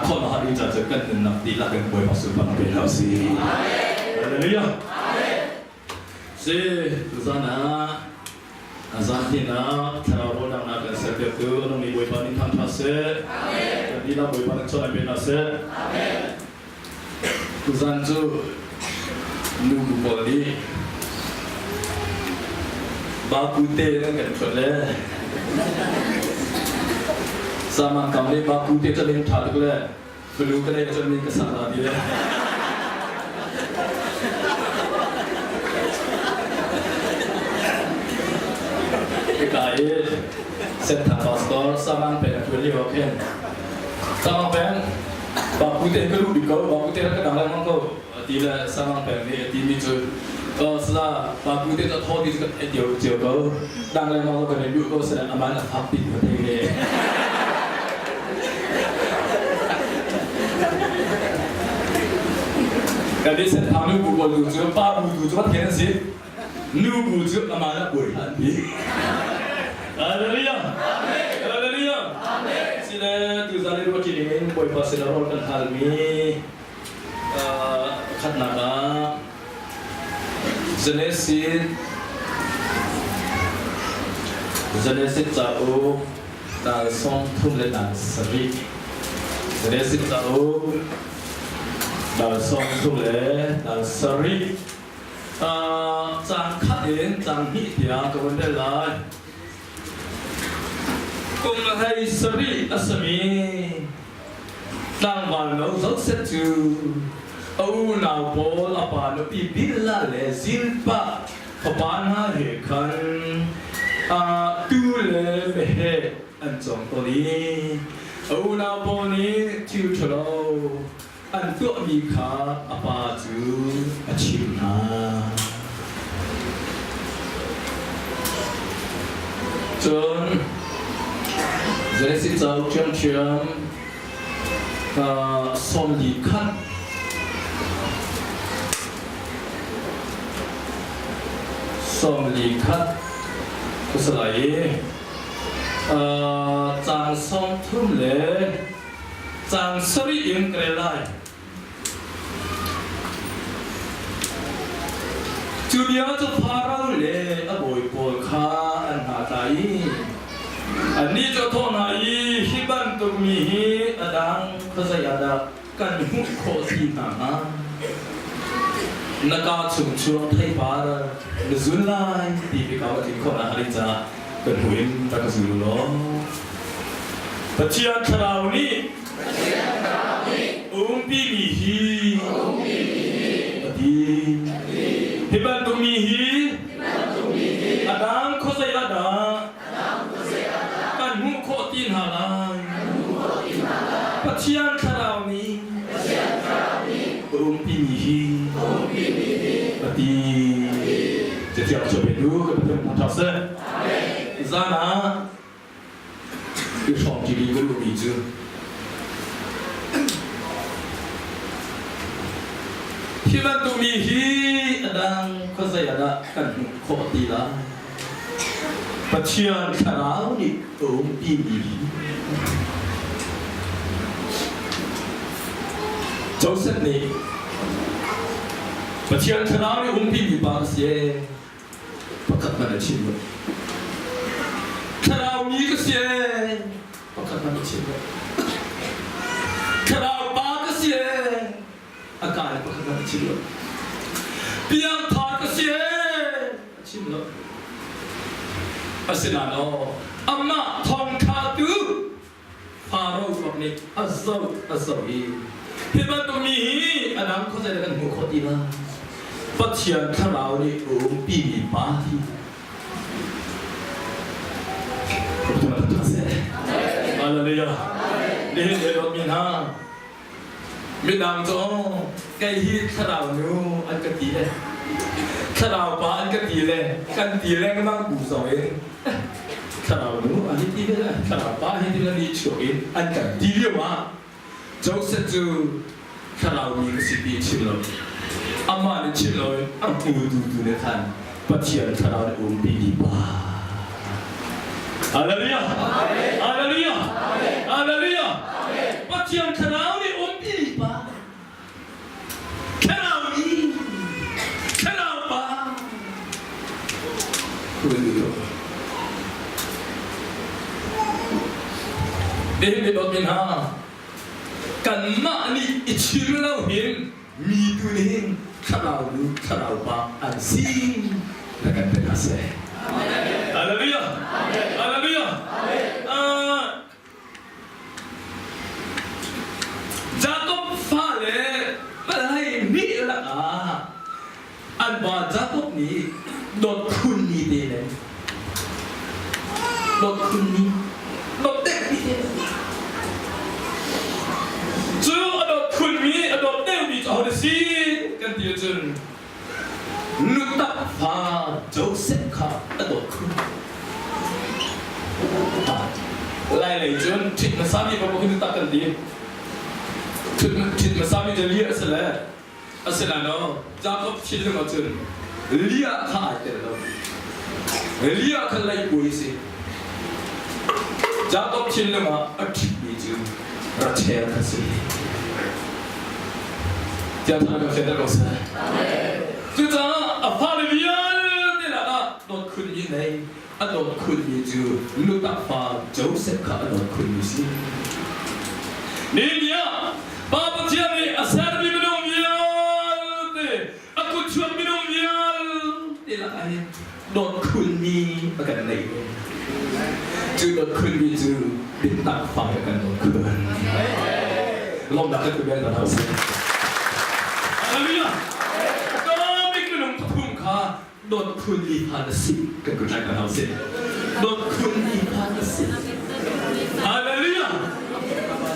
khawh na ding caah cun kan nunnak dihlak in Bawipa sunparnak pe hna usih. Hallelujah. Si tuzan ah zan hin ah thlarau rawldanghnak kan serpiaktu a nungmi Bawipa nih thangṭhat seh. Kan dihlak Bawipa nih chawn pe hna seh. Tuzan cu nubu pawl nih bakute nan kan ṭhuat le samang kam nih bakute cu ling ṭha tuk le fanu ka nei cun min ka sak la ti le Hika i Senthang pastor Samang Peng a ṭuan lio ah khin Samang Peng Bakute ka luh bik ko bakute ka dang lengmang ko ti le Samang Peng nih a timi cu sala bakute cu thaw ti cu ka theih cio cio ko dang lengmang ko kan i luh ko sala aman a fak ti ka thei ve. Kan nih Senthang nu bu pawl tu cu pa bu tu cu Pathian an si. Nu bu cu amah na buai hlan ti. Hallelujah. Hallelujah. Sile tuzan i ruahṭi dingin Bawipa sin ah rawl kan halmi khatnak ah Genesis Genesis cauk dal 37 le dal 7 Genesis cauk dal 30 le dal 7 Caang khat in caang hnih tiang ka vun rel lai. Kum 17 a simi tlangval no Josef cu a unau pawl a pa nupi Bilhah le Zilpah fapa hna he khan tuu le meheh an cawng tawn i a unau pawl nih thil ṭhalo an tuahmi kha a pa cu a chimh hna. Cun Genesis cauk ṭhiamṭhiam 41 41 ka si lai i caang 30 le Caang sarih in ka rel lai. Cu bia cu Farao le a bawi pawl kha an hna tla i annih cu a thawh hna i hi bantuk mi hi a dang khuazei ah dah kan hmuh khawh ti hna hnga? Na kaa chung chuak theipar na zun lai ti biakam a tlin khawh nakhnga ding caah kan hnu in rak ka zul u law. Pathian Thlarau nih umpi mi hi a ti. Hi bantuk mi hi a dang khuazei ah dah kan hmuh khawh ti hna lai? Pathian Thlarau nih umpi mi hi a ti. Cathiang cu pe tu ka Pathian thangṭhat seh. Zan ah I hrawmṭi ding ka duhmi cu hi bantuk mi hi a dang khuazei ah dah kan hmuh khawh ti lai? Pathian Thlarau nih a umpi mi hi Joseph nih Pathian Thlarau nih umpi mi pa ka si ee pakhat hmanh a chim lo. Thlarau mi ka si ee, pakhat hmanh a chim lo. Thlarau pa ka si ee, a ka in pakhat hmanh a chim lo. Piangthar ka si ee, a chim lo. Asinain aw, amah thawngṭha tu Faro bak nih a zoh a zoh i hi bantuk mi hi a dang khuazei kan hmuh khawh ti lai. Pathian thlarau nih a umpi mi pa hi Hallelujah. Nihin he dawtmi hna midang cu kei hi thlarau nu an ka ti le thlarau pa an ka ti le kan ti lengmang bu zong in thlarau nu an hi ti le thlarau pa hi ti le ni chuak in an kan ti lio ah Joseph cu thlarau mi ka si ti chim lo amah nih chim lo in a hmutu tu nih khan Pathian thlarau nih umpi mi pa Hallelujah! Hallelujah! Hallelujah! Thiang Thlarau nih umpi pa. Thlarau mi, Thlarau pa. Nihin ni dawtmi hna, kanmah nih i chim lo hin mi tu nih hin thlarau nu, thlarau pa an si na kan ti hna seh. Hallelujah! Hallelujah! Jakob fale palai nih lakah an pa Jakob nih dawt khunmi te le dawt khunmi dawt deuhmi te cu a dawt khunmi a dawt deuhmi cu aho si kan ti ahcun nutak fa Joseph kha a dawt khun. Lai lei cun ṭhit hmasa mi paoh khi nutak kan ti. Ṭhit hmasa mi cu Leah a si le asinain Jacob thinlung ah cun Leah kha ai tel lo. Leah kha leikuai a si. Jacob thinlung ah a ṭhitmi cu Rachel kha si. Tiah thang kan fianter ko seh. Cucaah a fale vialte lakah dawt khunmi nei a dawt khunmi cu nutak fa Joseph kha a dawt khunmi si. Ni ah Pa Pathian nih a sermi minung vialte a kutchuak minung vialte lakah hin dawt khunmi a kan neih ve. Cu dawt khunmi cu biatak fai a kan dawt khun. Lawmnak kan bel hna sih. Hallelujah. Kamik minung pathum kha dawt khunmi pha na si kan kun lai hna sih. Dawt khunmi pha na si. Hallelujah.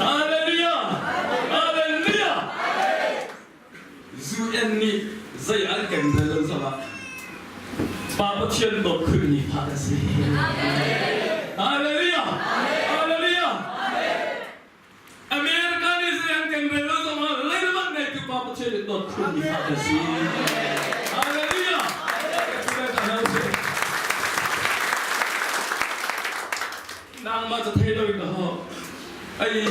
Hallelujah. Hallelujah. UN nih zei an kan rel lo zongah Pa Pathian dawt khunmi fa kan si. Hallelujah! Hallelujah! America nih zei an kan rel lo zongah leilman ngeitu Pa Pathian nih dawt khunmi fa kan si. Hallelujah! Nangmah cu thei lo in ka ho. Ai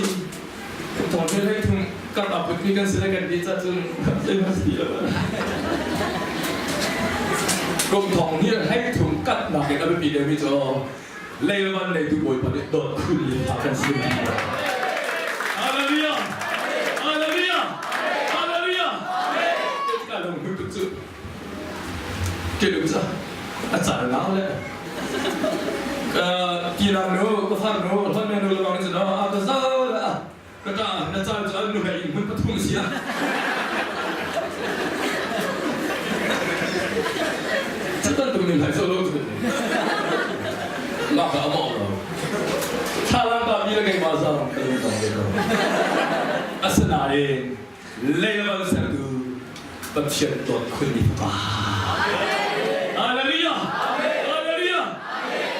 thong he hlei thung kan aput mi kan si le kan ti ca cun zei ma si lo. Kum thong hi hlei thum kat nak in a biapi deuh mi cu leivan nei tu bawipa nih dawt khun in tha kan si. Hallelujah! Hallelujah! Hallelujah! Ka lung hmu tuk cu. Ke lung ca a cal nau le tilam nu ka far nu hon nu le bang cu no a ka zau le a ka ta na cal cu nu he in hmun pathum si a Chatan tuk ning hai so lo tu ma ka amo lo thalang ka mi le keimah zang ka lung tong ve ko asinain leilevan sertu Pathian dawt khunmi fapa. Hallelujah! Hallelujah!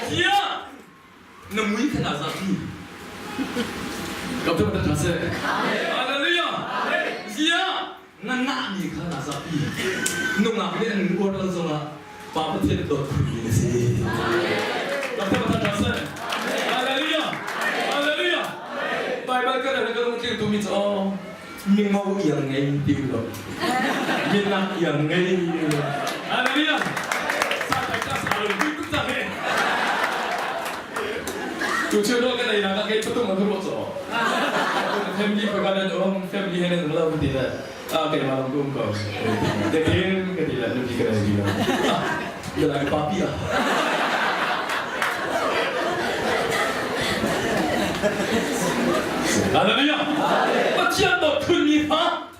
Tiah na mui kha naa zapi. Ka tu ta seh. Hallelujah! Tiah na ngahmi kha naa zapi. Nungak nih an uar lo zongah Pa Pathian dawt khunmi na si. Ka tu ta seh. Hallelujah! Hallelujah! Bible kan na kan tling tu mi cu mingo iang ngei ti u law minak iang ngei hallelujah sa tai ta sa lo tuk ta he tu cheu do kan ei na kai patung ma ru cho family pa kan om family he nan lo ti la a kai ma lam kum ko de kin ka ti la nu ti ka ti la ya la papi a Hallelujah! Pathian dawt khunmi fa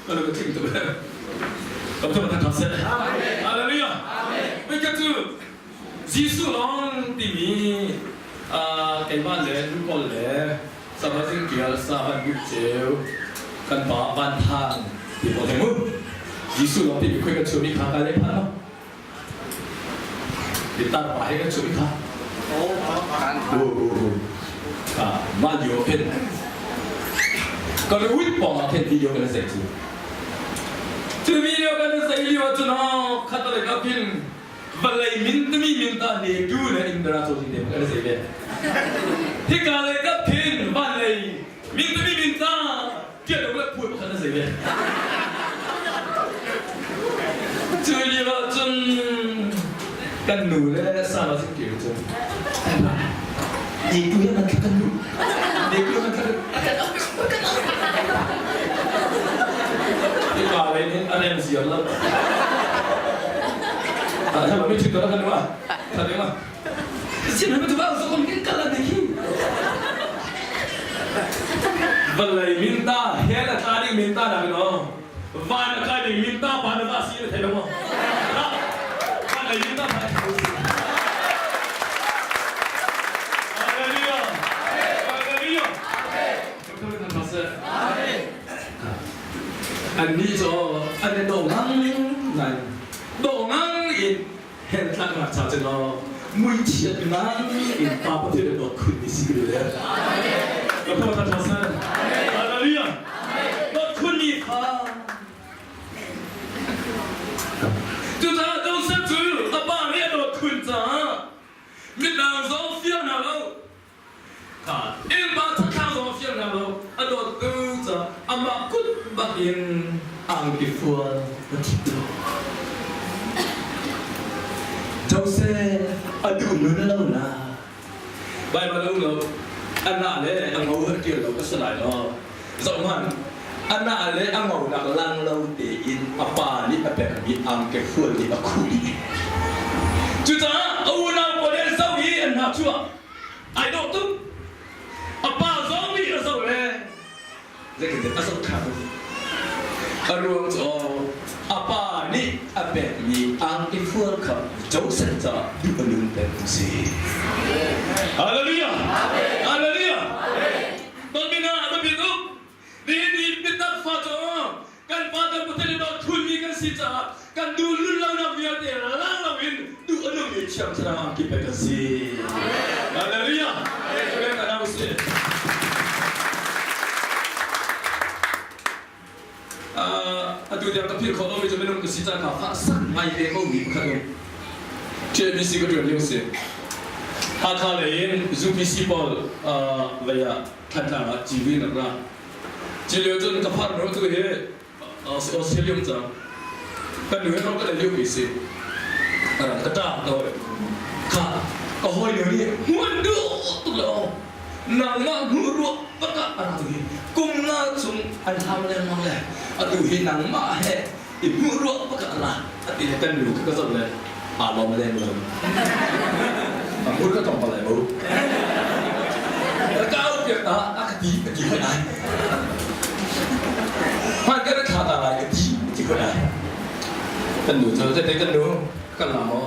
ka lu ka thing tuk ka thong tha seh Hallelujah! Ka cu Jesuh lawng timi keimah le Lukol le Sabazing tial sa van but ceu kan pa van than ti pawl he mu Jesuh lawng timi khoi ka chuami kha ka le phan ma Bitar pa he kan chuah kha. Mah lio khin ka ruit pawng ah khin video kan sei cu. Cu video kan sei lio cun khat le ka khin vawlei min timi min ta ne tu le Indra cho te kan sei ve. Hika le ka khin van lei min ti le. Cu lio ah cun kan nu le sala cu ke cu ni tu hian kan nu ni tu hian kan kan kan ti pa le nih an em ziar lo. Ah, mi thi to kan nu ah. Tha ding ah. Vawlei minta hell a tla ding minta nak in aw van a kai ding minta pa na va si na thei lo maw vawlei minta pa na si Hallelujah Hallelujah Annih cu an i dawh ngang ngai dawh ngang in Hell tlaknak ca cu law muichiat ngang in Pa Pathian in dawt khun mi si le. Ka phaw ka tha san. Hallelujah. Dawt khun mi kha. Cucaah Joseph cu a pa nih a dawt khun caah midang zong fial hna lo. Innpa thlang zong a fial hna lo. A dawttu caah amah kut bak in angki fual a ṭhit lo. Joseph a duh nun lo na. Baibal a um lo. A nah le a ngo a ṭial lo ka si lai lo. Zoh hmanh, a nah le a ngonak lang lo tein a pa nih a pekmi angki fual nih a khuh dih. Cucaah a unau pawl nih an zoh i an hna chuah. Ai dawh tuk. A pa zong nih a zoh le zeitin a zoh ṭhan. A ruang cu a pa nih a pekmi angki fual kha Joseph caah duh a nun peng si. Hallelujah! Hallelujah! Ton ah a biapi tuk. Nihin ni biatak fa cu kan pa kan Pathian in dawt khunmi kan si caah kan duh lun lonak vialte lang loin duh a nungmi Thiang Thlarau angki pek kan si. Hallelujah! Amen. Kan usih. Atu tiang ka philh khawh lomi cu minung ka si caan kha fah sak ngai ve ko mi pakhat um. TABC ka ṭuan lio si. Hakha lei in UPC pawl lei ah Thantlang ah civui in rak ra. Ci lio cun ka phar nu tu hi Australia cang. Kan nu he ro ka lio mi si. Ka ṭa ka hoi. Kha ka hoi nu nih hmuan duh tuk le aw. Nangmah hmu ruah bak ah a ra tu hi kum nga chung an hlam lengmang le atu hi nangmah he i hmuh ruah bak ah a ra ati le kan nu ka zoh le aa lawm lem lo. A hmur ka tong palai mo. Ka au piak ta a ka ti ka ti hoi ai. Hman ka thla ta lai ka ti ka ti hoi ai. Kan nu cu te kan nu kan la mo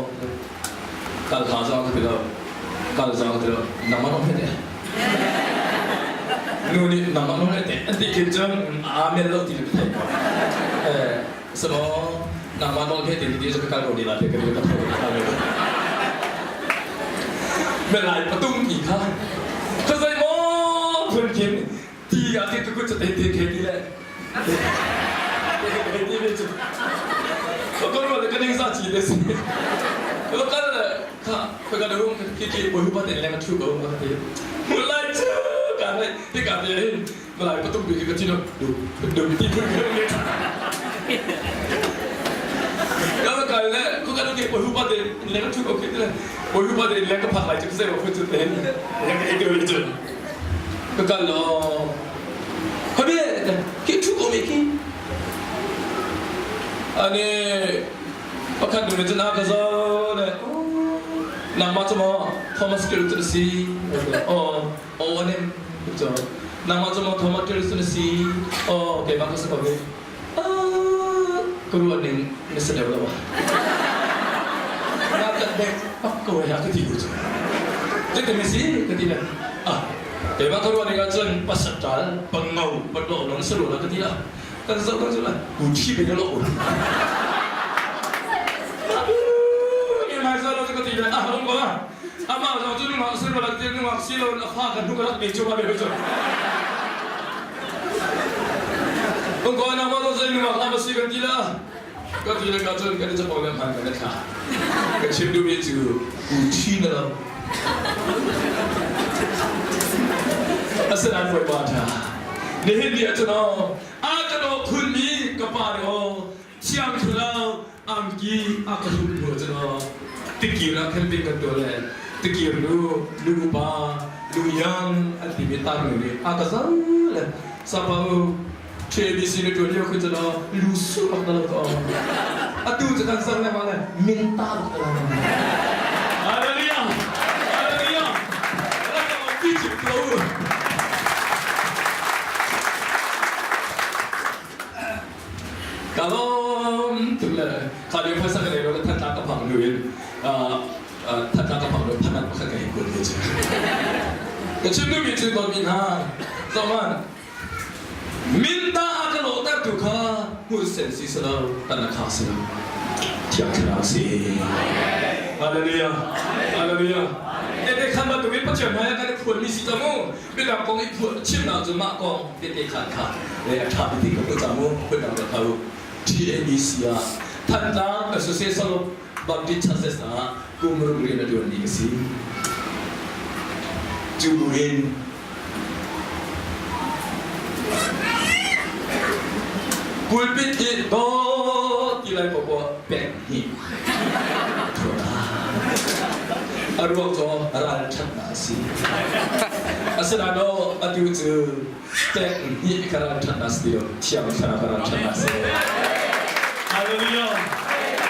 kal ha zong ka ti lo kal zong ka ti lo nangmah nong he te nu nih nangmah nong he te an ti khin cun amen lo ti ka thei ko eh Samaw nangmah nawl he tin ti ka kal ko ni la te ka ka tho ka le. Me lai patung ti kha ka zai mo phun khin ti a ti tu ku te te ke ti le. Te ti le chu. Ko ko ro le ka ning sa chi le si. Ko kal le kha ka ka lu ki ki bo hu pa te le ka thu ko ka ti. Mu lai chu ka lai ti ka ti hin Malai patung bi ka ti lo du du ti phun phun le ka ka kai le ko ka ke po hu pa de le ka thu ko ke le po hu pa de le ka phak lai chu se ro phun chu te le ka e ke chu ka kal lo ko be ke thu ko me ki ane pakhat nu ne na ka zo le nangmah chu mo Thomas Kirk si o Aw ane cu nangmah cu maw Thomas Kirk na si? Aw keimah ka si ko ve. Ah ka ruah ning na si deuh lo ah. Na kan bek pak ko ya ka ti ku cu. Zeitin na si ka ti le. Ah keimah ka ruah ning ahcun pasal pangau patlo nang si lo la ka ti la. Kan zoh kan zoh la ku thi be lo. Ni mai zo lo ka ti le ah ong ko la. Amah zong cu nungak si lo ti nungak si lo a fa kan hnuk rak mi cu ma be cu. Ung ko na ma zo nungak na ma si kan ti la. Ka ti le ka cun kan i chapo le hman kan thla. Ka chim duh mi cu ku thi na lo. Asinain voi pa tha. Nihin ni ah cun a ka do. dawh khunmi ka pa nih aw Thiang Thlarau angki a ka hruk hnu cun aw tikir ah khan ping kan tuah le tikir nu nu upa nu yang an timi tar nu nih a ka zau le sapa u TABC na tuan lio khin cun aw lu su bak na lo ka aw atu cu kan zang le ma le min ta bak na lo. Hallelujah! Hallelujah! Rak ka ko. Ka lawm tuk le kha lio phaisa ka nei lo le Thantlang ka phak hnu in Thantlang ka phak hnu phanat pakhat ka hei kuat ve cu. Ka chim duhmi cu dawtmi hna zohman minta a ka lawhter tu kha hmun sen si si lo tan a kha si lo Thiang Thlarau si. Hallelujah. Hallelujah. Tete khan bantukin Pathian hmai ah kan i phuanmi si cang mu. Midang kong i phuah chimnak cu mah kong tete khan kha le a ṭha ti ka hmu cang mu phundang ka tho. TABC ah Thantlang Association of Baptist Churches ah kum ruk rian a ṭuanmi ka si. Cu bu in pulpit i dawt ti lai poah pek hnih a ruang cu ralṭhatnak a si. Asinain aw atu cu tek hnih ka ralṭhatnak si ti lo, Thiang Thlarau ka ralṭhatnak si. Hallelujah!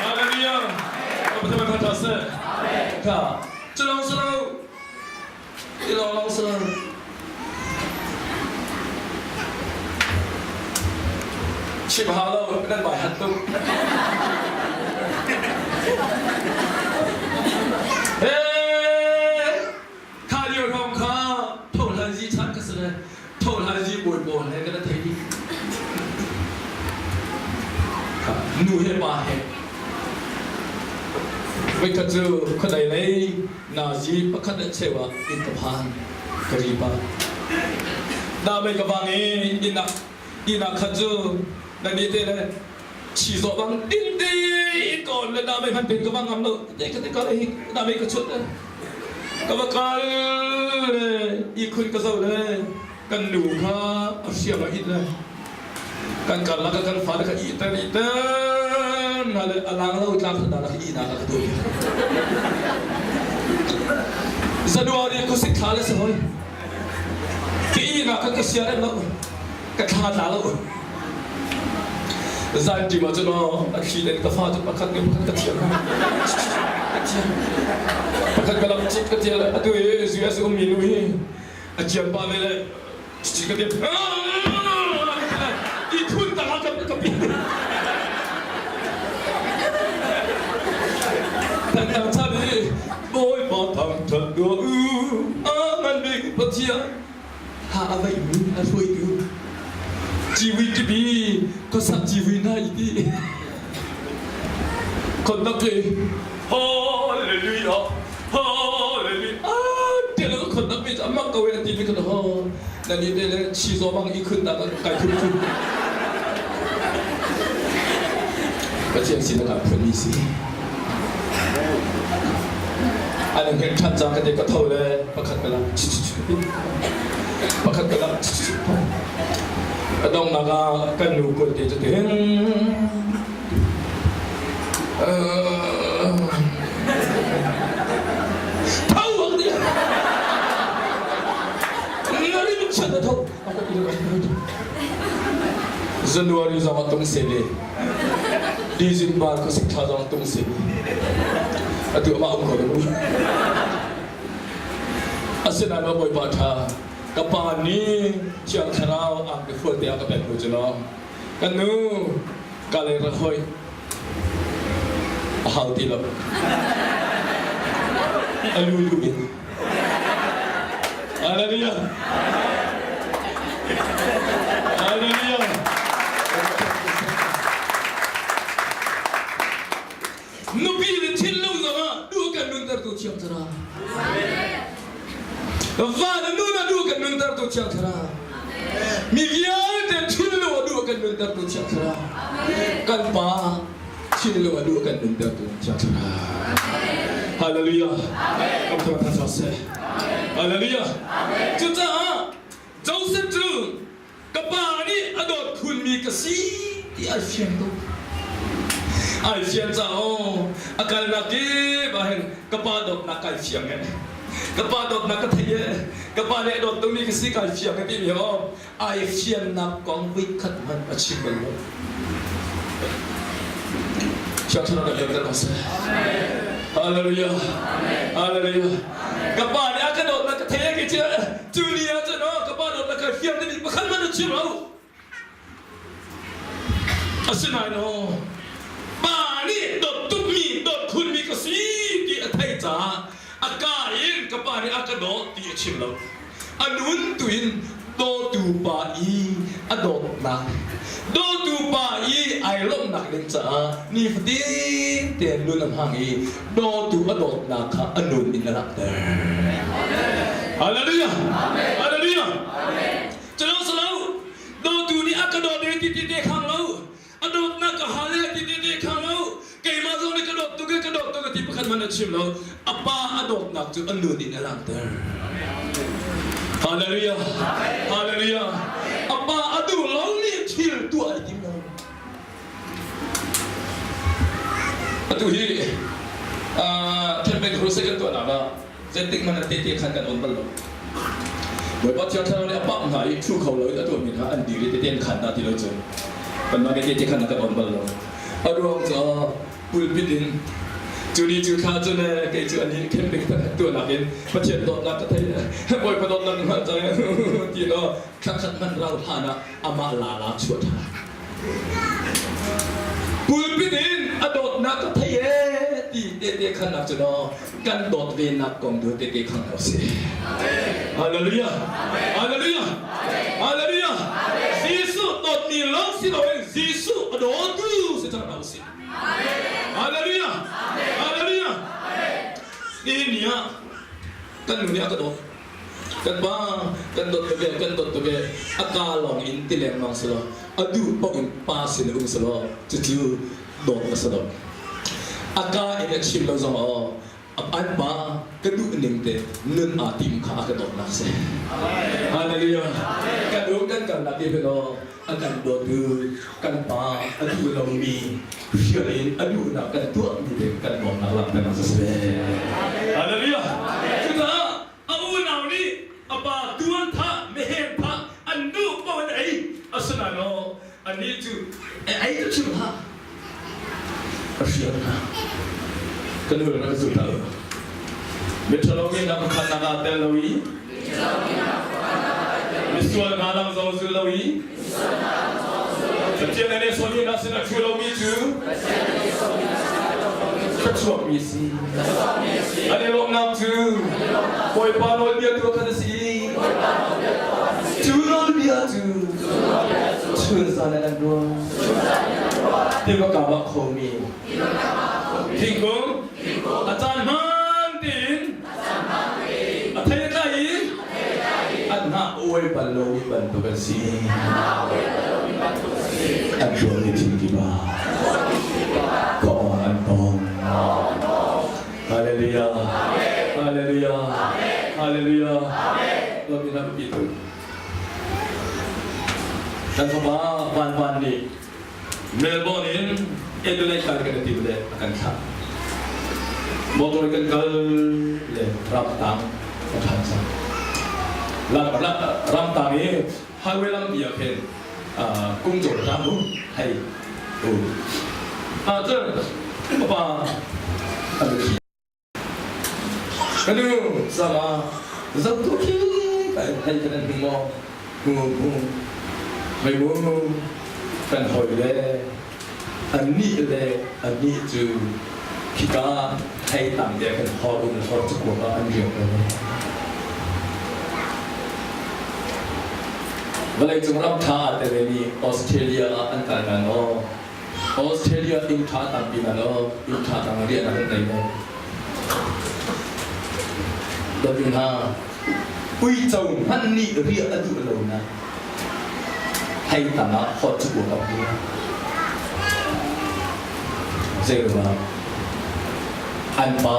Hallelujah! Pathian thangṭhat seh. Ka cu lawng si lo, ti lawng lawng si lo. Chim hau lo, nan vai hat tuk. Hey! Kha lio hrawng kha thohlan zi chan ka si le thohlan zi bawi pawl he ka na thei dih. Nu he pa he. Voikhat cu khuadei lei nazi pakhat le cheu ah inn ka phan. Ka ri pa. Namei ka vang i inn ah inn ah khan cu na ni te le chi zawh bang din te in ka on le namei hman pen ka vang ngam lo te ka te ka hi namei ka chut le ka va kal le ihkhun ka zo le kan nu kha a hriam a it le kan karlak ah kan fale kha ih ter ih ter hna le a lang lo tlang hna la ihnak ah ka tuah January khuasik thla le si hoi ka ihnak kha ka sia rem lo ka thla tla lo zan ṭim ah cun aw a thli den ka fa cu pakhat ke pakhat ka thiam ka thiam pakhat ka lam cit ka tial atu i US ummi nu hi a ciam pa ve le Ka ti ti thun tak ah ka pi. Thantlang chan i Bawipa thangṭhat tuah u, a ngan bik Pathian ha a veihmi a hruaitu civui tipi khuasak civui hna i ti khonnak i Hallelujah Hallelujah tiah le khonnak mi cu a mak ko e ti mi kha ho nan i te le chi zaw bang i khun tak kai khun khun Pathian sin ah phun mi si an hngek ṭhan cang ka te ka tho le pakhat ka lang pakhat ka lang a donghnak ah kan nu kul te cu ti hin Tho bak dih. Ngari min chiat na tho. January zong ah tung se ve. December khuasik thla zong tung se ve. Atu amah um ko lo. Asinain maw Bawipa ṭha ka pa nih Thiang Thlarau ang ka fual te ah ka pek hnu cu law kan nu ka lei rak hoi a hau ti lo a lu lu in Hallelujah Hallelujah Nupi le thinlung zongah duh kan nuntertu Thiang Thlarau. Va le nu na duh kan nuntertu Thiang Thlarau. Mi vialte thinlung a duh kan nuntertu Thiang Thlarau. Kan Pa thinlung a duh kan nuntertu Thiang Thlarau. Hallelujah. Kan thawng tha seh. Hallelujah. Cucaah Joseph cu ka pa nih a dawt. khunmi ka si ti ai fiang tuk. Ai fiang caah aw a kalnak kip ah hin ka pa dawtnak kai fiang e. Ka pa dawtnak ka thei e. Ka pa nih a dawt tukmi ka si kai fiang e timi aw ai fiannak kong voikhat hmanh a chim bal lo. Thiang Thlarau kan kan kan seh. Hallelujah. Hallelujah. Ka pa nih a ka dawtnak ka thei e ke cu ni ah cun aw ka pa dawtnak ka fiang timi pakhat hmanh a chim lo. Asinain aw pa nih dawt tukmi dawt khunmi ka si ti a theih caah a ka in ka pa nih a ka dawt ti a chim lo. A nun tu in dawtu pa i a dawtnak dawtu pa i ai lawmhnak ding caah nifatin te nun a hmang i dawtu a dawtnak kha a nun in a langhter. Hallelujah! Hallelujah! Culo silo, dawtu nih a ka dawt e ti ti te khang lo, a dawtnak ka hal e ti ti te khang lo, keimah zong nih ka dawt tuk e ka dawt tuk e ti pakhat hmanh a chim lo, a pa a dawtnak cu a nun in a langhter. Hallelujah! Hallelujah! A pa a duh lomi thil tuah ai tim lo. Atu hi campaign crusade kan tuahnak ah zeitik hmanh ah tehte khan kan on bal lo. Bawipa Thiang Thlarau nih a pamh hna i thu kho loin a tuahmi hna an dir i tehte an khan hna ti lo cun kanmah nih tehte khan kan on bal lo. A ruang cu pulpit in cu ni cu thla cu le kei cu an i camping tuahnak in Pathian dawtnak ka thei Bawipa dawtnak ka hngalh cang ti law thla khat hmanh rau hlan ah amah lala chuah ṭhan. Pulpit in a dawtnak ka thei ee ti tehte khannak cu naw kan dawt ve nak kong tu tehte khang lo si. Hallelujah. Hallelujah. Hallelujah. Jesuh dawtmi lawng si loin Jesuh a dawtu si cang hna usih. Hallelujah. Hallelujah. Nihin ni ah kan nu nih a ka dawt. Kan pa kan dawt tuk e, kan dawt tuk e, a ka lawng in ti lengmang selaw, a duh paoh in pa sin um selaw, cucu dawt na si lo. A ka in a chim lo zong aw, an pa ka duh ning te nun aa tim kha a ka dawtnak si. Hallelujah. Kan um kan kalnak ti aw, a kan dawtu kan pa a duh lomi hrial in a duhnak kan tuahmi te kan dawtnak langhternak cu si. Hallelujah. Cucaah a unau nih a pa tuan thah meheh thah an duh paoh in ei asinain aw anih cu ei cu chim hlah a hrial hna ka nu le ka zul hlah u miṭhalo mi hna pakhatnak ah tel lo i misual hna lam zong zul lo i Pathian nih sawmi hna sin a ṭhu lomi cu thluachuakmi si. An i lawmhnak cu Bawipa nawlbia tu khan a si i cu nawlbia cu chun zan in an ruah. Tiva kam ah khomi thingkung a caan hmaan tein a thei a tlai i an hnah uai bal lomi bantuk an si. An tuahmi thil kip ah ka aw an tong. Hallelujah. Hallelujah. Hallelujah. Lawm in a biapi tuk. Kan fapa Van Van nih Melbourne in Adelaide kal kan i tim le a kan thlah. Motor kan kal le ramtang kan phan cang. Ramtang i highway lampi ah khin kung cawl hna mu hei u. Ah cun papa a biathli Ka nu sama zoh tu khi ka in hei kan hmu maw hmu hmu mei mu kan hawi le annih le annih cu khika hei tang te kan hor um hor cakuak ah an riak ko vawlei cung ram tha aa tel mi Australia ah an kal nan aw Australia inn ṭha tampi hna law inn ṭha tang riahnak an ngei lo. Dawtu hna, uico hmanh nih riah a duh lo na hei tang ah hot cu ka hmu. Zeiruang an pa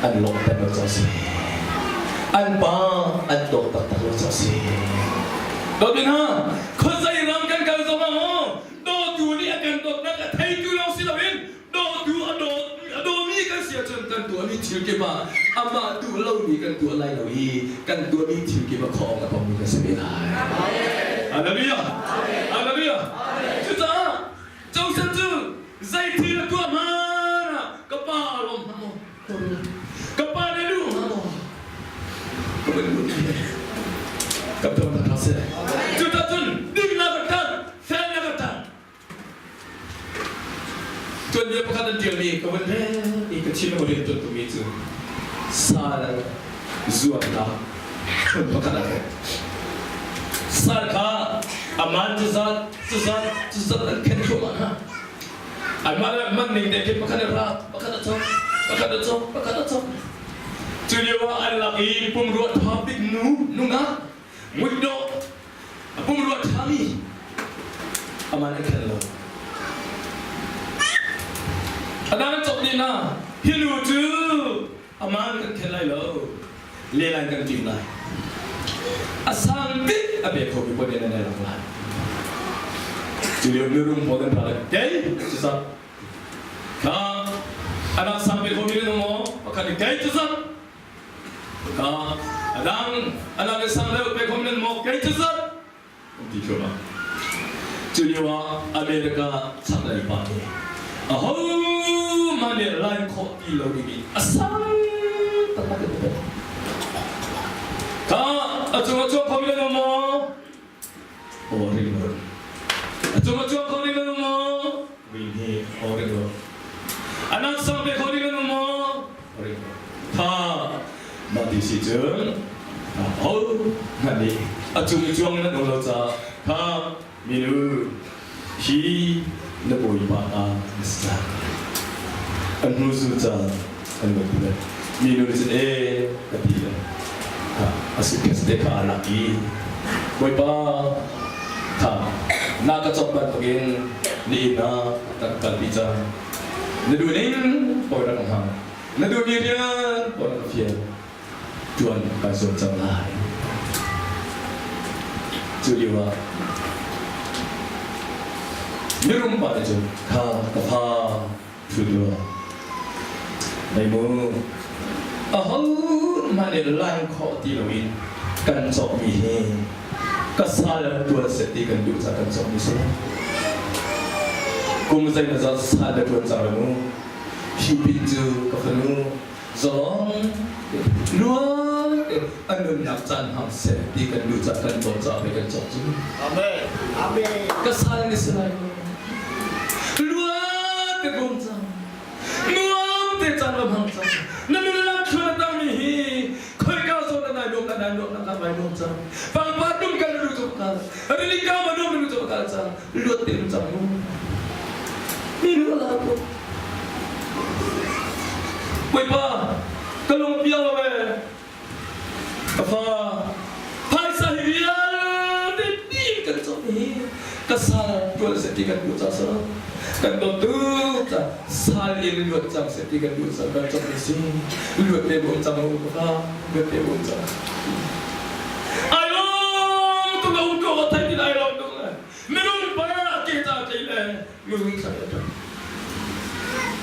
an lawmhter lo cang si. An pa an dawt taktak lo cang si. Dawtu hna, khuazei ram kan kal. kan tuahmi thil kip ah amah duh lomi kan tuah lai lo i kan tuahmi thil kip ah khuaawng a tongmi kan si ve lai. Hallelujah! Hallelujah! Cucaah Joseph cu zei thil a tuah hmanh ah ka pa a lawm hnga maw? Ka pa nih duh hnga maw? Ka van lut Ka tuah hna seh. Cucaah cun dinnak ka ṭanh, felnak ka ṭanh. Tuanbia pakhat an ṭialmi ka vun rel i ka thinlung a rian ṭuan tukmi cu sal zuamnak phun pakhat a khen. Sal kha a man cuzat, cuzat, cuzat an khen thluahmah hna. Anmah le man ning te khin pakhat a ra, pakhat a cawk, pakhat a cawk, pakhat a cawk. Cu lio ah an lak i pumrua ṭha bik nu, nungak, muidawh, a pumrua ṭhami aman an khen lo. A dang an cawk dih hna. Hi nu cu aman kan khen lai lo. Lelan kan tim lai. A sang bik a pe kho mi pawl nih nan lak lai. Cu lio mirum pawl an ra lai. Kei cu Kha anak sang pe kho mi nan um maw? Pakhat nih kei cu Ka a dang a dang in sang deuh pe khom nan maw kei cu zat an ti thluahmah. Cu lio ah America chaklei pa nih aho hmanh nih line khawh ti lo ding in a sang taktak in a pek. Ka a cung a cuang kho mi nan um maw? Aw ring lo. A cung a cuang kho ding nan um maw? Ring hi aw ring lo. A nak sang pe kho ding nan um maw? Ring lo. Tha mah ti si cun ho hmanh nih a cung i cuang nan um lo caah kha minu hi na bawipa ta na si cang. An hnu zu ca an van ti le minu nih cun e ka ti le a suitcase te kha aa lak i Bawipa kha na ka cawk bantukin na inn ah ka kalpi cang. Na duh ning pawi rak hmang. Na duhmi rian pawi rak fial. Ṭuan kai zuam cang lai. Cu lio ah mirum pa nih cun kha ka fa ṭhu tuah. Nei mu aho hmanh nih line khawh ti loin kan cawkmi hi ka sal tuan seh ti kan duh caah kan cawkmi si. Kum zeimawzat sal na ṭuan cang lai mu. Hi pin cu ka fanu zalong luan a nunnak caan hmang seh ti kan duh caah kan dawt caah pei kan cawk cu. Amen. Amen. Ka sal ni si lai lo. Luan te bawm cang. Nuam te caan va hmang cang. Na nunnak thluan a tangmi hi khoika zawn na nai nuam na nai nuam na ka ngai nuam cang. Pangpar dum kan lu cawk kal. Rili ka ma nuam lu cawk kal cang. Luat te um cang mu. Mi nu la ko. Bawipa, ka lung piang lo ee. Ka fa, phaisa hi vialte dim kan cawk hi ka sal tuan seh ti kan duh ca si lo. Kan dawt tuk ca sal in luat cang seh ti kan duh ca kan cawk mi si. Luat te bu um cang u ka fa, luat te bu um cang. Ai lawm tuk a um ko ka thei tin ai lawm tuk le. Minung pa ke ca tlei le minung thla a ṭah.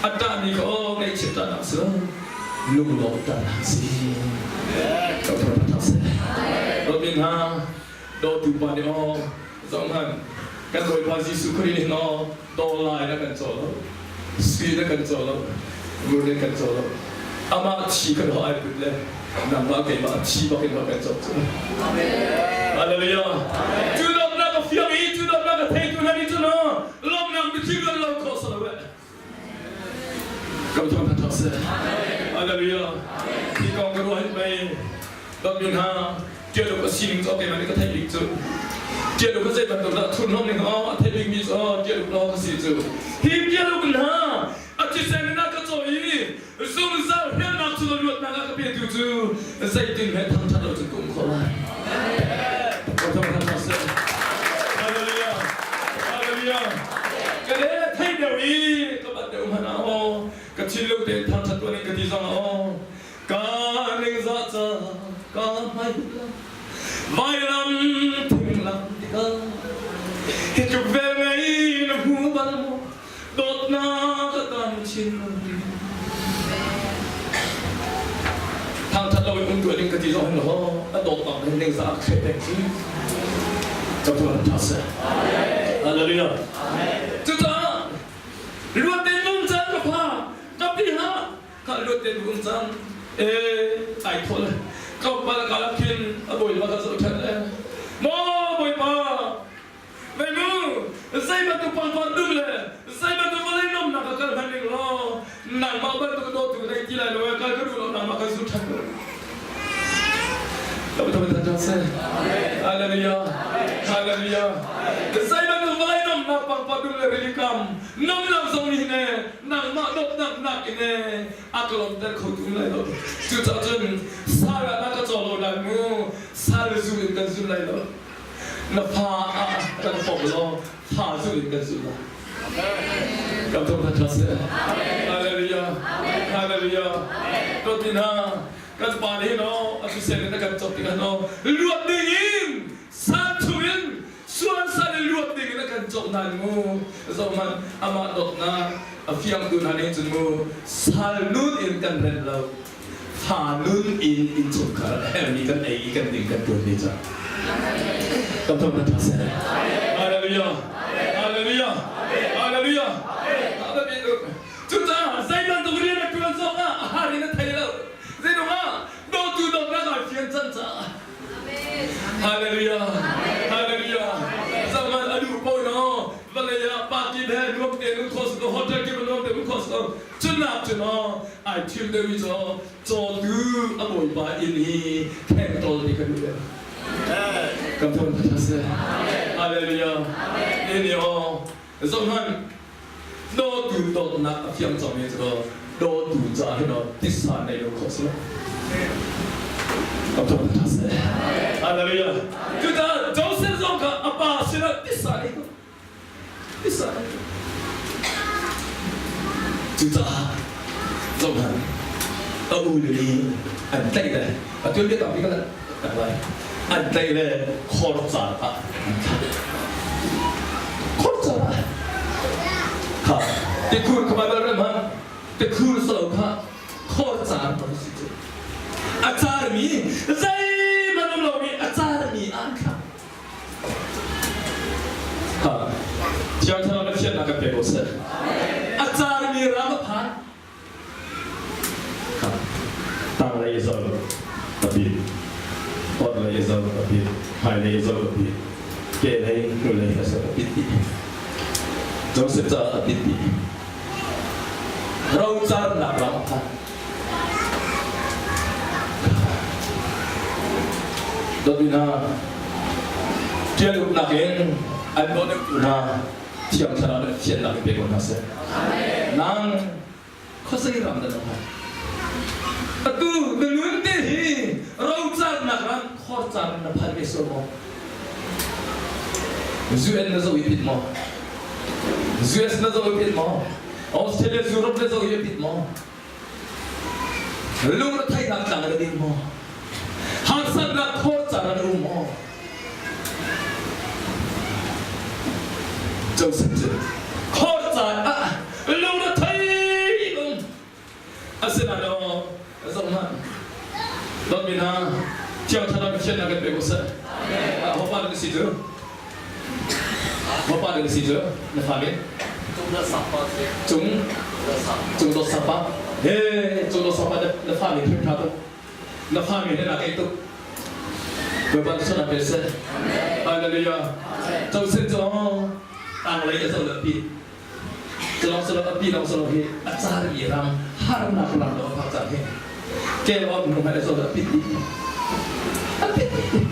A ṭahmi kha aw ngaihchiat ṭahnak si lo, lunglawm ṭahnak si. Ka ṭha seh. Dawtmi hna, dawtu pa nih aw zohhmanh, kan Bawipa Jesuh Khrih nih aw daw lai na kan caw lo, sui na kan caw lo, ngur na kan caw lo. Amah thi kan ho ai put le nangmah keimah thi bak in ho kan cawk cu. Hallelujah. Cu dawtnak a fiang i cu dawtnak a theitu hna nih cun lawmnak mitthli kan lo khawh salo eh. Kam thawng thak seh. Hallelujah. Hi kong ka ruah hin mei dawtmi hna tialuk a sining cu keimah nih ka theih bik cu tialuk ka zei bantuk dah thurhnawm ning aw a theih bikmi cu aw tialuk law ka si cu hi tialuk hna a thisen in a ka cawi i zungzal hremnak cu luatnak a ka petu cu zeitin he thangṭhat lo cun ka um khawh lai. Hallelujah. Hallelujah. Ka le thei deuh i ka bat deuh hmanh ah aw ka thinlung tein thangṭhat tuan in ka ti zong ah aw ka ningzah ca ka hmai vailam thinglam tikah hi tluk vel ngei na hmu bal maw dawtnak a tam chin. Tuah ding ka ti zong hin ho a dawt bak hin ning za a ka pek cu. Ka tuan tha seh. Hallelujah. Cucaah luat tein um cang ka pa ka pi ha ka luat tein um cang ee ai thawh le ka pa le ka lak khin a bawipa ka zoh ṭhan le maw bawipa Meimu, zei bantuk pangpar dum le zei bantuk vawlei nuamhnak ah kal hmanh ning law nangmah bantuk dawtu nei ti lai lo ee kal ka duh lo nangmah kan zul ṭhan ko. Hallelujah. Hallelujah. Zei bantuk vawlei nuamhnak pangpar dum le rili kam nuamhnak zong nih hin ee nangmah dawtnak nak in ee a ka lawmter kho tu lai lo. Cucaah cun Sarah na ka caw lo lai mu sal zu in kan zul lai lo. Na fa ah kan pom law fa zul in kan zul lai. Kan thawngtha ṭha seh. Hallelujah. Hallelujah. Dawtmi hna, kan pa nih no a sisel in a kan cawk tikah no luat ding in san chung in sual sal in luat ding in a kan cawk nain mu zohhmanh amah dawtnak a fiangtu hna nih cun mu sal nun in kan rent lo. Fa nun in innchungkhar a herhmi kan ei i kan ding kan tuan ve cang. Kan thawng na tha seh. Hallelujah. Hallelujah. Hallelujah. Cucaah zei bantuk rian a tuan zong ah a har in a thei lo. Zeiruang ah dawtu dawtnak aa fian cang caah. Hallelujah. Hallelujah. Zaman a duh paoh no vawlei ah party he nuam tein um kho si ko hotel kip nuam tein um kho si ko Cunak cu maw ai thim deuh i caw cawtu a bawipa inn hi thengtawl ti ka duh deuh. Kan thawng tha seh. Hallelujah. Ni aw zohhmanh dawtu dawtnak a fiang cangmi cu dawtu ca hin aw tisa nei lo khawh si lo. Kan thawng tha seh. Hallelujah. Cucaah Joseph zong kha a pa sinah tisa nei ko. Cucaah zohhmanh, a ule nih an tlaih le a tuanbia tampi ka tak lai. An tlaih le khor car ah an thlak. Khor car ah kha tikhur kha Baibal ram hmang tikhur salo kha khor car bang si cu. A carmi zeihmanh um lomi a carmi ah an thlak. Thiang Thlarau na thiannak kan pe ko seh. A carmi ram a phan. Tanglei zo a bit, orhlei zo a bit, hmailei zo a bit, kehlei hnulei a zo a bit dih. Joseph caah a bit dih. Rocarnak ram a phan. Dawtmi hna, ṭial uknak in an nawl deuhtu hna Thiang Thlarau nih thiannak in pe ko hna seh. Nang khuazei ram dah na phan? Atu na nun te hi rocarnak ram khorcar na phan ve sual maw? UN na zoh i pit maw? US na zoh i pit maw? Australia Europe na zoh i pit maw? Lungretheihnak tlang na ding maw? Harsatnak khor car na um maw? Joseph cu khor caan ah lungrethei um asinain aw zoh hmanh dawtmi hna Thiang Thlarau Pathian kan pe ko seh. Hopa na si cu? Hopa na si cu? Na fa min? Cung Cung Dawt Sapa. He Cung Dawt Sapa na fa min hrim tha tuk. Na fa min na kei tuk. Bawipa na suan pe seh. Hallelujah. Joseph cu tanglei a zoh le pi. Culong salo a pi long salo hi a car i ram harnak ram lo a phak cang hi. Kel on hnu hmanh a zoh le a pit dih. A pit dih.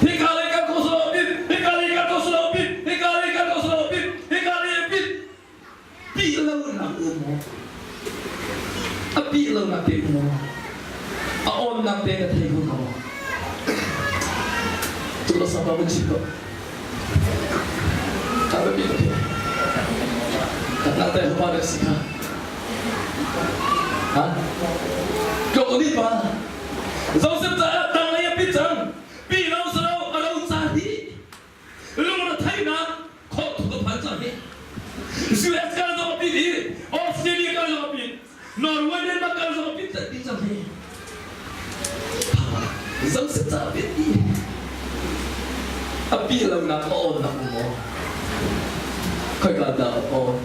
Hika lei kan ko salo a pit. Hika lei kan ko salo a pit. Hika lei kan ko salo a pit. Hika lei a pit. Pi lo nak um maw? A pi lo nak te um maw? A on nak te na thei ko maw? Cu lo sapa mun chim ko. Ka biapi tuk hi. Nang teh hupa na si kha. Ha? Ko ni pa. Joseph caah tanglei a pit cang. Pi lo salo a ro ca hi. Lungretheihnak khawh thuk a phan cang hi. US kal zong a pit i Australia kal zong a pit. Norway Denmark kal zong a pit dih cang hi. A pi lonak a awnnak um maw? Khoika dah a awn?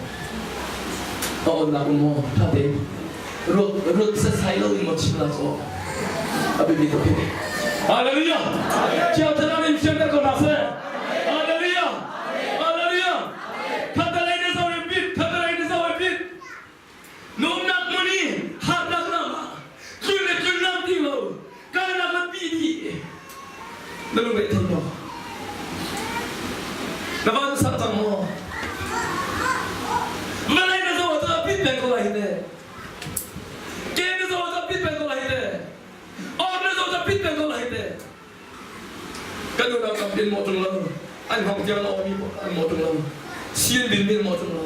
A awnnak um maw? Ṭha tein ruat ruat setsai lo in maw chim la cu a biapi tuk hi. Hallelujah! Thiang Thlarau in fianter ko hna seh. Hallelujah! Hallelujah! Khatalei na zoh i pit, khatalei na zoh i pit. Nuamnak hmun i harnak ram ah tlun le tlun lam ti lo kalnak lam pi dih na lung reh thei maw? Na van sak cang maw? Vawlei na zoh ah pit peng ko lai hi te. Ke na zoh ah pit peng ko lai hi te. Or na zoh ah pit peng ko lai hi te. Kan unau tampi an mawh ṭung lo. An hngawng tiang a awmi an mawh ṭung lo. Sian bin nih an mawh ṭung lo.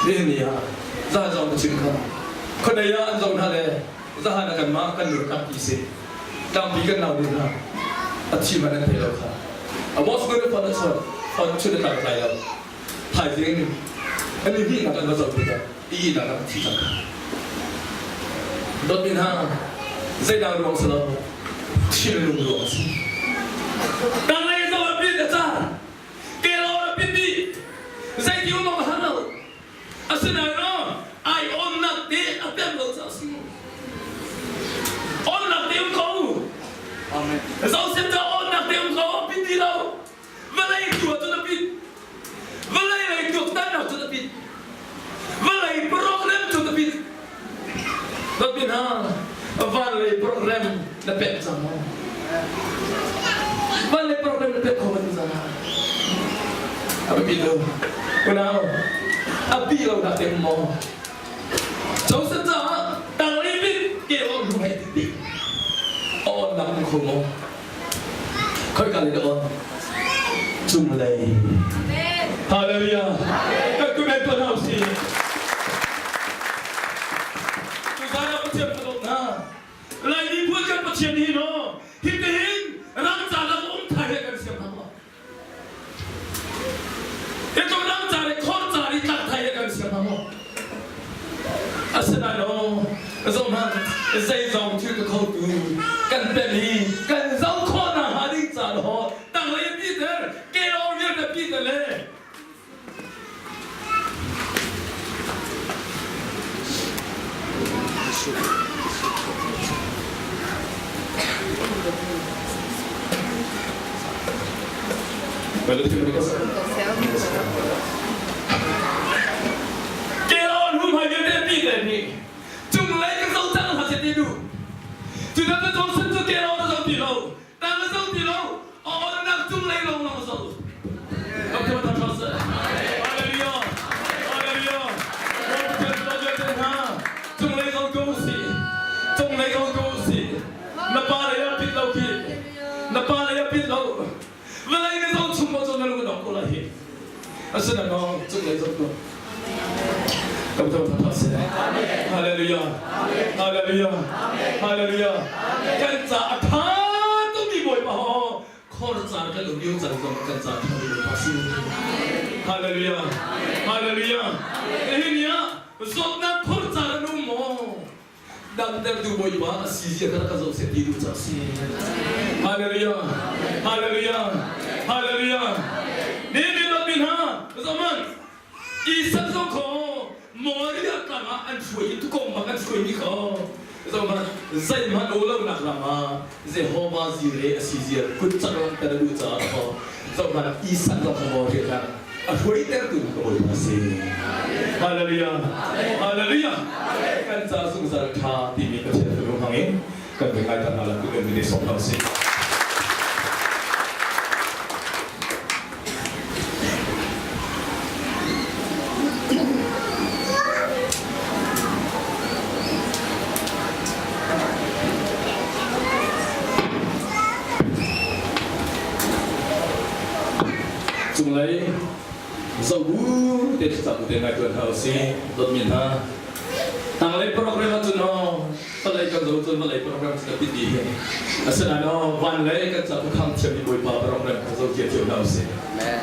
Nihin ni ah zahan zong ka chim kha. Khuadei ah an zong hna le zahan ah kanmah kan nur tampi si. Tampi kan nau ding hna. A thi hmanh an thei lo kha. A boss nu nih phone a chawt. Phone chun a tlang tlai lo. Thaizing an i hnih nak an va zoh tikah i ihnak ah a thi cang kha. Dawtmi hna, zeidang ruang si lo, thinlung ruang a si. Tanglei zong a pit a car, kelo a pit dih, zeiti um awk a har lo. Asinain ai onnak te a pem lo caah a si. Onnak te um ko. Amen. Joseph cu onnak te um ko, a pit dih lo. Vawlei tu ah cun a pit. Vawlei lei tuaktannak cun a pit. Vawlei program cun a pit. Dawtmi hna, van lei program na pek cang maw? Van lei program na pek kho ban cang A biapi lo. Unau, a pi lo dah tem maw? Joseph caah tanglei bit ke on hung hei ti. On nak kho maw? Khoika lei dah on? Cunglei. Hallelujah. Kan kumen tuan hau si. Tuzan ah Pathian ka dawt hna. Lai miphun kan Pathian hi no hitihin rangca lak um thai he kan siam hna maw? Hi rangca le khorca i tlak thai he kan siam hna maw? Asinain aw, zohhmanh, zeizong thil ka khotu kan pen i kan zoh khawh nakhnga ding ca law tanglei a piter, kelawng vialte piter le Kelawn humhai vialte piter nih cunglei ka zoh cang hna seh ti duh. Cucaah cu Johnson cu kelawn a zoh ti lo, tang a zoh ti lo, a onnak cunglei lawnglawng a zoh. Hallelujah! Hallelujah! Pathian hna cunglei zoh ko usih. Cunglei zoh ko usih. Na pa lei ah pit lo khi. Na pa lei ah pit lo. Vawlei na zoh chung maw cu na lung a dong ko lai hi. Asinain cunglei zoh ko. Kan thawngtha tha seh. Hallelujah. Hallelujah. Hallelujah. Kan ca a tha tukmi Bawipa ho khor caan kan um lio caan zong kan ca tha mi Bawipa si. Hallelujah. Hallelujah. Nihin ni ah zawtnak khor caan an um maw? Damtertu Bawipa a si zia kha ka zoh seh ti duh ca si. Hallelujah. Hallelujah. Hallelujah. Ni ni dawtmi hna, zaman Isak zong kho Moria tlang ah an hruai i tukong bang an hruai mi kho zohmanh zeihmanh o lonak ram ah Jehovah Jireh a si zia kut cak langhter a duh caah kho zohmanh Isak zong kha Moria tlang a hruaitertu ka Bawipa a si. Hallelujah. Hallelujah. Kan ca zungzal ṭha timi Pathian fanu hmang in kan voi ngai hna la kan mi sawm hna usih. Cunglei zobu te thlacam te ngai tuan hna usih dawtmi hna tanglei program ahcun aw palei kan zo cun vawlei program cu kan ti hi asinain aw van lei kan ca khang thiam i Bawipa program kha zo cia cio hna usih. Amen.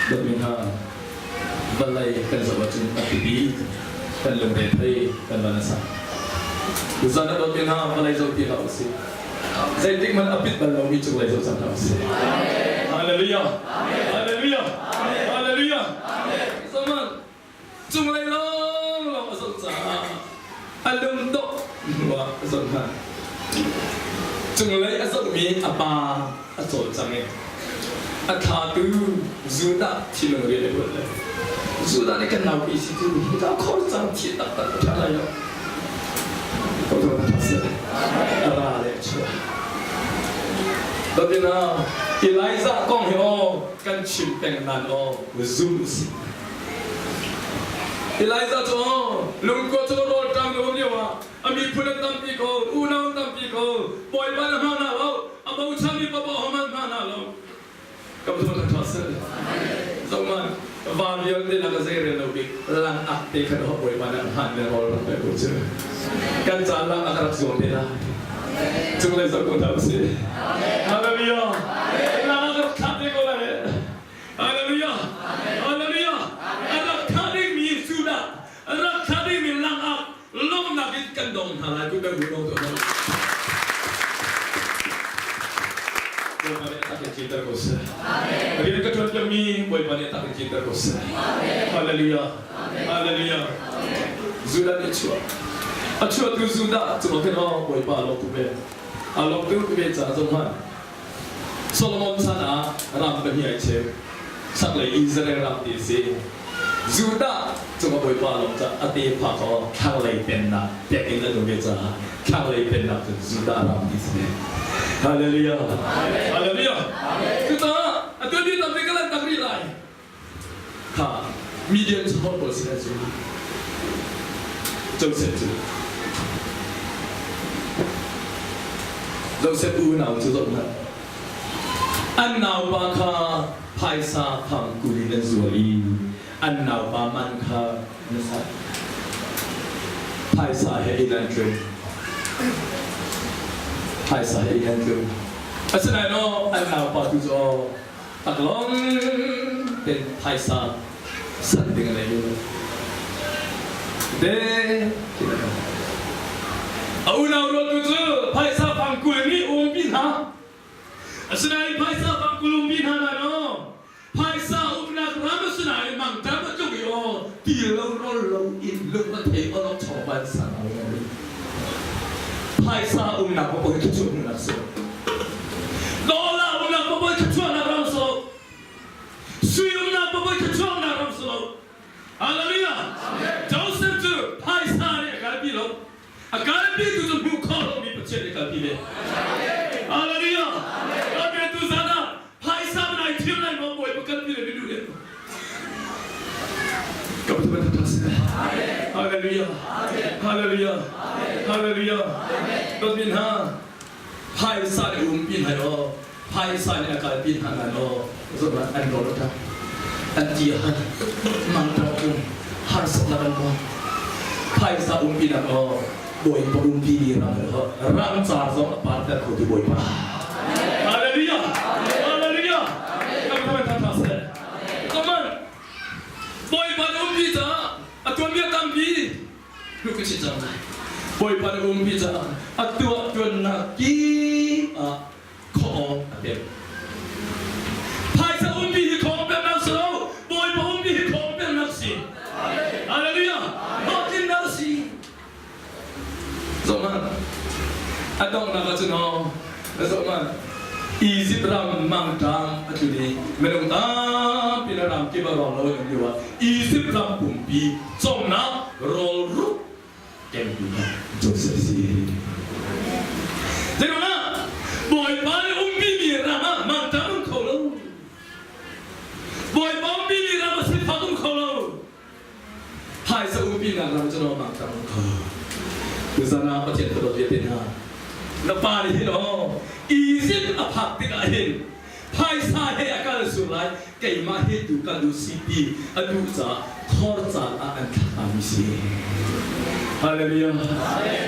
Dawtmi hna, vawlei kan zoh ahcun a pipi, kan lungre thei, kan van a sang. Tuzan ah dawtmi hna, vawlei zoh ti hlah usih. Zeitik hmanh a pit bal lomi cunglei zoh cang hlah usih. Hallelujah! Hallelujah! Hallelujah! Zaman cunglei lawnglawng a zoh caah a lungdongh hnuah a zoh hna. Cunglei a zohmi a pa a cawlcang i a thlatu Judah thinlung rian a ṭuan le Judah nih kan naupi si cu hika khor cang thi taktak a ṭha lai lo. A ra le a chuah. Batin ah Elijah kong hi aw kan chim peng nan aw zum usih. Elijah cu lungkua cu rawl ṭam lo lio ah a miphun an tampi ko, unau an tampi ko, Bawipa na hma hna lo, a bochanmi paoh hohmanh hma hna lo. Ka phun a ṭha sel. Zohman, va vialte lak a zei rel lo bik lang ak te khan ho Bawipa nih hman le rawl rak pe ko cu. Kan caan lang ak rak zuam te lai. Cunglei zoh ko hna usih. Hallelujah. Lang ak rak thlah te ko lai. Hallelujah! Hallelujah! A rak thah dingmi Judah, a rak thah dingmi langak lawmhnak in kan dong hna lai ku kan dong tuah hna. Bawipa nih a tak in cinter ko seh. Rian ka ṭuan piakmi Bawipa nih a tak in cinter ko seh. Hallelujah! Hallelujah! Judah nih chuah. A chuahtu Judah cungah khin aw Bawipa a lawm tuk ve. A lawm tuk ve caah zong hmanh Solomon chan ah ram pahnih ai cheu. Chaklei Israel ram ti a si. Judah cungah Bawipa lawng ca a tefa kaw thlanglei pennak pek in an um ve caah thlanglei pennak cu Judah ram ti si. Hallelujah. Hallelujah. Cucaah atu ni tampi ka lanhtak rih lai. Kha Midian cu pawl sin an zul. Joseph cu Joseph unau cu zoh hmanh. An naupa kha phaisa fang 20 in an zual i an naupa man kha na sat. Phaisa he inn an tlung. Phaisa he inn an tlung. Asinain aw an naupa tu cu aw taklawng ten phaisa san ding a nei lo. Te a unau rual tu cu phaisa fang 20 nih umpi hna. Asinain phaisa fang 20 umpi hna na no. Phaisa umnak ram asinain mangṭam a tluk i aw ti lo rawl lo in lung a thei awlok chawngvan sang au in phaisa umnak paoh hi thluachuah hmuhnak si. Dollar umnak paoh hi thluachuahnak ram si lo. Sui umnak paoh hi thluachuahnak ram si lo. Hallelujah! Joseph cu phaisa nih a kalpi lo. A kalpi tu cu hmuh khawh lomi Pathian nih a kalpi ve. Hallelujah! Kalpi tu zan ah phaisa man ai thim lai maw Bawipa kalpi le duh le. Ka Pathian tha seh. Hallelujah! Hallelujah! Hallelujah! Dawtmi hna, phaisa nih umpi hna aw phaisa nih a kalpi hna nan aw zohlah an rawl a an ti a han mangṭam tlung harsatnak an tong phaisa umpi nak aw bawipa umpi mi ram ram car zong a parter kho tu bawipa. Hallelujah! Hallelujah! Kan tha tha tha seh. Come on. Bawipa na umpi caah a tuanbia tampi Hluk a si cang lai. Bawipa na umpi caah a tuah tuannak kip ah khuaawng a pek. Phaisa umpi hi khawng peknak si lo, Bawipa umpi hi khawng peknak si. Hallelujah! Hlawhtlinnak si. Zohhmanh. A donghnak ah cun aw, zohhmanh. Izipt ram mangṭam a tlun i minung tampi le ram kip ah rawng lo in um lio ah Izipt ram pumpi cawmnak rawlruk kengtu kha Josef a si. Zeiruangah Bawipa nih umpimi ram ah mangṭam um kho lo. Bawipa umpimi ram ah sifak um kho lo. Phaisa umpinak ram cu no mangṭam um kho. Tuzan ah Pathian ka dawt vialte hna, na pa nih hin aw Izipt a phak tikah hin phaisa he a kal sur lai, keimah he tu kal u si ti a duh caah khor caan ah an thlak mi si. Hallelujah.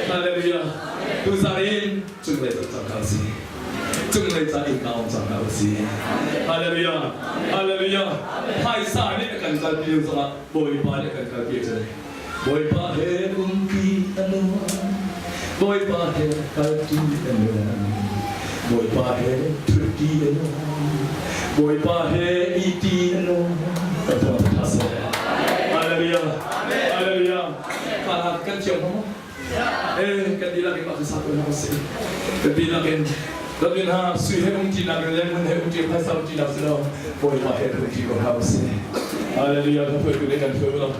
Hallelujah. Tuzan in cunglei cangcang kal si. Cunglei ca in ka um cang hna usih. Hallelujah. Hallelujah. Phaisa nih a kan kalpi lio zongah Bawipa nih a kan kalpi a si. Bawipa he umpi a nuam. Bawipa he kalpi a nuam. Bawipa he ṭhutti a nuam. Bawipa he iti a nuam. Kan thawngṭha seh. Hallelujah. Hallelujah. Kha kan thiam maw? Eh, kan dihlak in mah cu sak hna usih. Kan dihlak in Rabin ha sui he umṭi nak in le mun he umṭi phaisa umṭi nak si lo Bawipa he umṭi ko hna usih. Hallelujah. Kan hruaitu nih kan hruai u law.